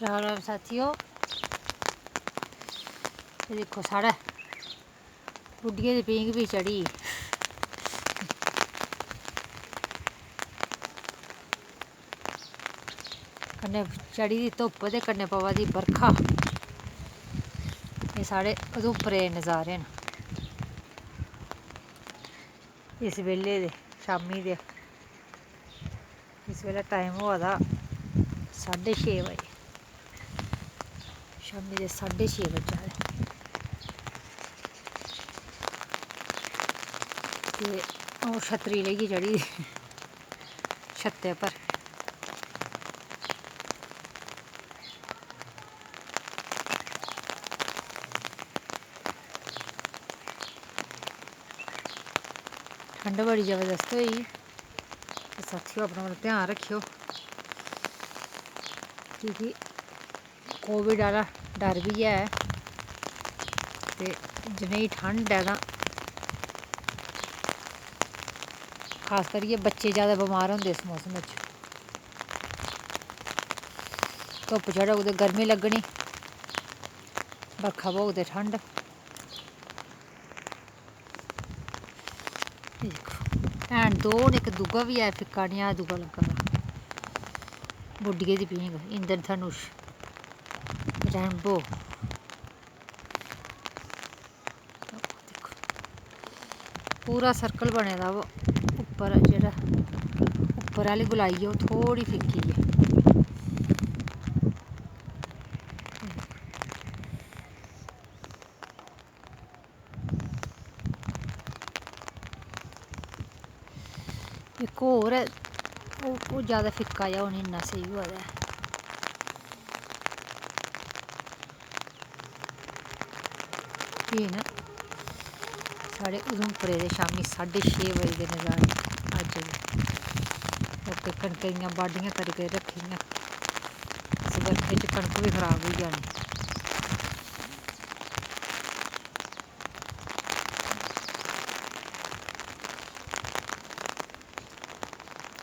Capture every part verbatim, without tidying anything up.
राम राम साथियो, एह् दिक्खो साढ़ै बुड्ढिये दी पींह्ग बी चढ़ी। कन्नै चढ़ी दी धुप्प ते कन्नै पवा दी बरखा। एह् साढ़े उधमपुरे दे नजारे न इस बेल्ले दे, शामी दे। इस बेल्लै टाइम होआ दा साड्ढे छे बजे, शामी दे साड्ढे छे बज्जा दे। ते अ'ऊं छत्तरी लेइयै चढ़ी दी छत्तै पर। ठंड बड़ी जबरदस्त होई, ते साथियो, अपना, अपना ध्यान रक्खेओ, की के कोविड आह्ला डर बी ऐ, ते जनेही ठंड ऐ, तां खास करियै बच्चे जैदा बमार होंदे इस मौसम च। धुप्प चढ़ग ते गर्मी लग्गनी, बरखा पौग ते ठंड। एह् दिक्खो, हैन दो न, इक दूआ बी ऐ फिक्का नेहा, दूआ लग्गा दा। बुड्ढिये दी पींह्ग, इंद्रधनुष, रैनबो। दिक्खो, पूरा सर्कल बने दा, ब-, उप्पर जेह्ड़ा, उप्पर आह्ली गोलाई ऐ, ओह् थोह्ड़ी फिक्की ऐ। इक होर ऐ, ओह्, ओह् जैदा फिक्का जेहा, ओह् निं इन्ना स्हेई होआ दा ऐ। एह् न साढ़े उधमपुरे दे शामीं साड्ढे छे बजे दे नजारे अज्ज दे। लोकें कनकै दियां बाड्ढियां करी करी रक्खी दियां, इस बरखै च कनक बी खराब होई जानी।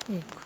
एह् दिक्खो,